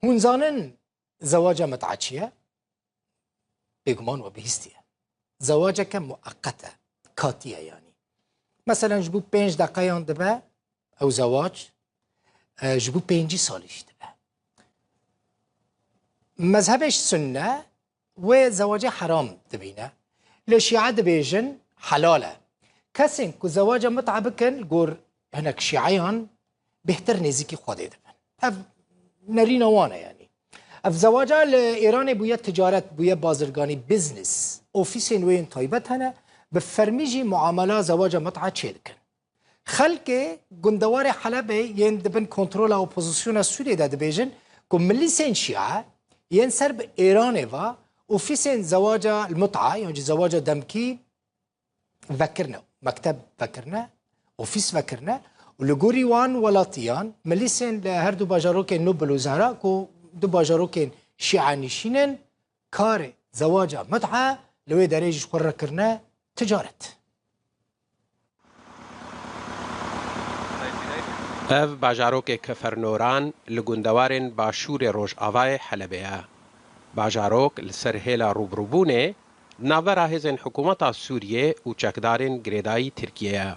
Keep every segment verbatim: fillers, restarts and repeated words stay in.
Hûn zanin zewaca mit'a çi ye? Bêguman we bihîstiye. Zewaceke mueqet e, katî ye yanî. Meselen ji bo pênc deqeyan dibe ew zewac, e, ji bo pêncî salî jî dibe. Mezhebê sunne wê zewacê heram dibîne. Lê şîe dibêjin helal e. Kesên ku zewaca mit'a bikin, li gor hinek şîeyan bêhtir nêzîkî Xwedê dibin. Ev nerîna wan e yanî. Ev zewaca li Îranê bûye ticaret, bûye bazirganî, business. Ofîsên wê yên taybet hene, bi fermî jî muamela zewaca mit'a çêdikin. Xelkê gundewarê Helebê yên di bin kontrola opozisyona Sûriyê de dibêjin ku milîsên şîe yên ser bi Îranê ve ofîsên zewaca li mut'a, yan jî zewaca demkî vekirine, mekteb vekirine, ofîs vekirine û li gorî wan welatiyan milîsên li her du bajarokên Nubil û Zehra ku du bajarokên şîe nişîn in, karê zewaca mit'a li wê derê jî ji xwe re kirine ticaret. Ev bajarokê Kefernoran li gundewarên başûrê rojavayê Helebê ye. Bajarok li ser hêla rûbirûbûnê di navbera hêzên hikûmeta Sûriyê û çekdarên girêdayî Tirkiyê ye.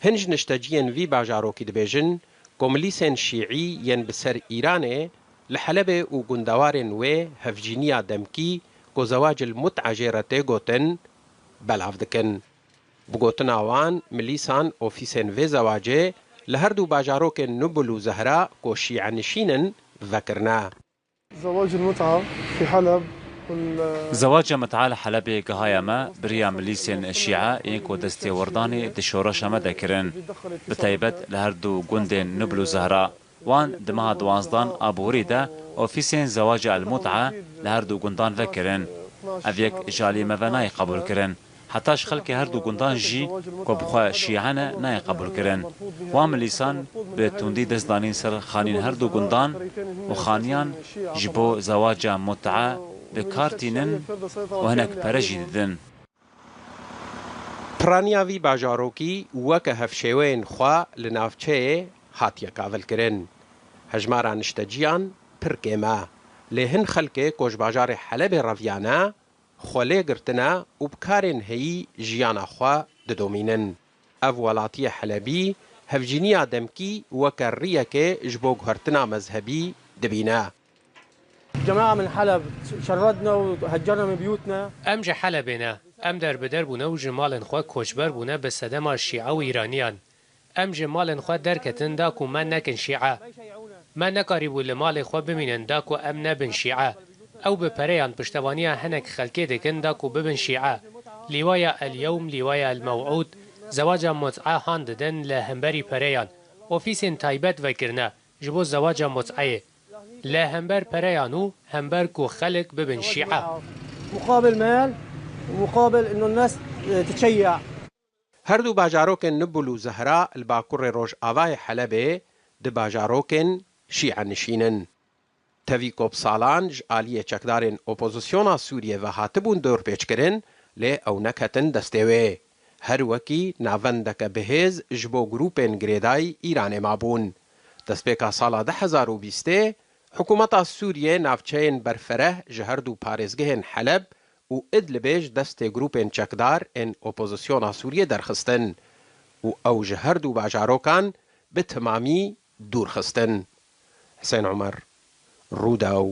Hin ji nişteciyên vî bajarokî dibêjin ku milîsên şîî yên bi ser Îranê li Helebê û gundewarên wê hevcîniya demkî ku zewacil mut'a jê re tê gotin, belav dikin. Bi gotina wan, milîsan ofîsên vê zewacê li her du bajarokên Nubul û Zehra ku şîenişîn in, vekirine. زواج المتعة في حلب وال- Zewaca mit'a li Helebê gihaye me bi riya milîsên şîe yên ku destêwerdanê di şoreşa me de kirin, bi taybet li her du gundên Nubl û Zehra. Wan di meha duwazdan aborî de ofîsên zewaca el mut'a li her du gundan vekirin. Ev yek ji alî me ve nayê qebûlkirin. Heta ji xelkê her du gundan jî ku bi xwe şîe ne, nayê qebûlkirin. Wan milîsan bi tundî dest danîn ser xanîn her du gundan û xaniyan ji bo zewaca mut'a bi kar tînin û hinek pere jî didin. Piraniya vî bajarokî weke hevşêweyên xwe li navçeyê hatiye kavilkirin. Hejmara nişteciyan pir kêm e. Lê hin xelkê ku ji bajarê Helebê reviyane, xwe lê girtine û bi karên heyî jiyana xwe didomînin. Ev welatiyê Helebî hevcîniya demkî weke riyekê ji bo guhertina mezhebî dibîne. جماعة من حلب شردنا وهجرنا من بيوتنا. Em ji Helebê ne. Em derbider bûne û ji malên xwe koçber bûne bi sedema şîe û îraniyan. Em ji malên xwe derketin da ku me nekin şîe. Me nekarîbû li malê xwe bimînin da ku em nebin şîe. Ew bi pereyan piştevaniya hinek xelkê dikin da ku bibin şîe. Lîwaya El Yewm, lîwaya El Mew'ûd, zewaca mut'a han didin li hemberî pereyan. Ofîsên taybet vekirine ji bo zewaca mut'eyê. Li hember pereyan û hember ku xelk bibin şîe. مقابل مال، مقابل إنه الناس تتشيع. Her du bajarokên Nubul û Zehra li bakurê rojavayê Helebê di bajarokên şîenişîn in. Tevî ku bi salan ji aliyê çekdarên opozisyona Sûriyê ve hatibûn dorpêçkirin, lê ew neketin destê wê. Her wekî navendeke bihêz ji bo grûpên girêdayî Îranê mabûn. Destpêka sala du hezar û bîstê, hikûmeta Sûriyê navçeyên berfereh ji her du parêzgehên Heleb û Idlibê ji destê grûpên çekdar ên opozisyona Sûriyê derxistin û ew ji her du bajarokan bi timamî dûr xistin. Hisên Omer, Rûdaw.